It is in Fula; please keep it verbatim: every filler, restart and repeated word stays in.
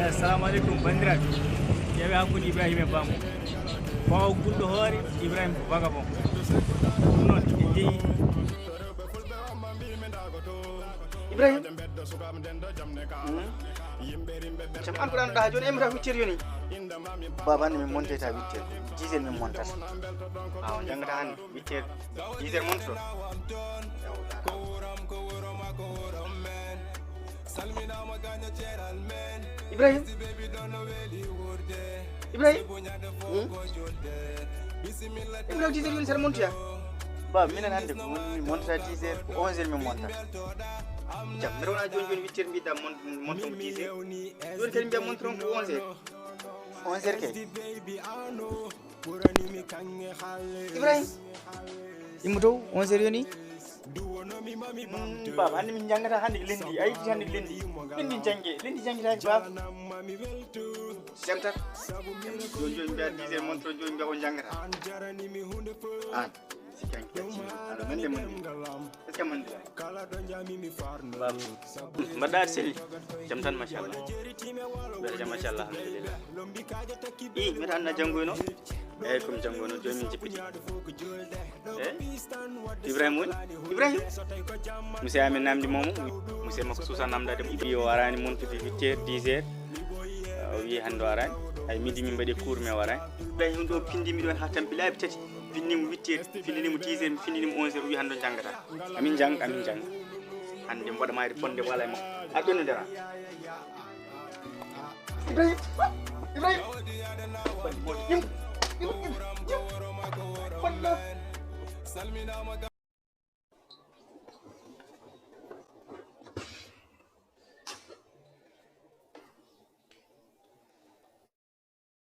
Assalamu aleykum, banndiraaɓe. Ƴeewe hakkunde Ibrahima e Bambo. Bawo gulɗo hoore, Ibrahima ko vagabond. Ɗum noon, en jeyi. Ibrahima. Hmm? Jam an ko ɗan ɗo ha jooni, emata huit heures yoni. Baba, hannde min monteta huit heures. Dix heures min montata. Awa, jangata hannde, huit heures. Dix heures montre. Ibrahima. Ibrahima. Hmm? Ibrahima, dix heures yoni, saɗa montoya? Ba, minen hannde ko woni mi montata dix heures, ko onze heures min montata. Jam, mbeɗa wona jooni jooni huit heures mbiɗa mon-, monton ko dix heures. Jooni kadi mbiya monton ko onze heures. Onze heures kay. Ibrahima. Immo dow, onze heures yoni. Mm, baba, hannde min jangata hannde ko lendi. A yejjiti hannde ko lendi. Lendi jangge, lendi jangge taji, baba. Semtat. Jooni jooni mbiya dix heures montre, jooni mbiya on jangata. An, si kanki kadi, aɗa mande mande. Est-ce que mande? Baba, mbaɗɗa aɗa selli? Jam tan, machallah. Mbeɗa jam, machallah, alhamdulillah. I, mbeɗa anna janngoyno? Eyyi, ko mi janngoyno, jooni min jippiti. Eh? Ibrahima woni? Ibrahima? Monsieur amin namdi momo. Monsieur makko suusa namdade mo. Wi o arani montude huit heures, dix heures. O wi hannde o arani. Ay, midi min mbaɗi cours, mais o arani. Ibrahima ɗo pindimi ɗon ha tampi laabi tati. Pinnimo huit heures, pinnimo dix heures, pinnimo onze heures, o wi hannde o janngata. Amin jannga, amin jannga. Hannde mboɗo mayde bonde wala e makko. A ɗonno dara. Ibrahim! Ibrahim! Yim! Yim! Yim! Yim! Bonno!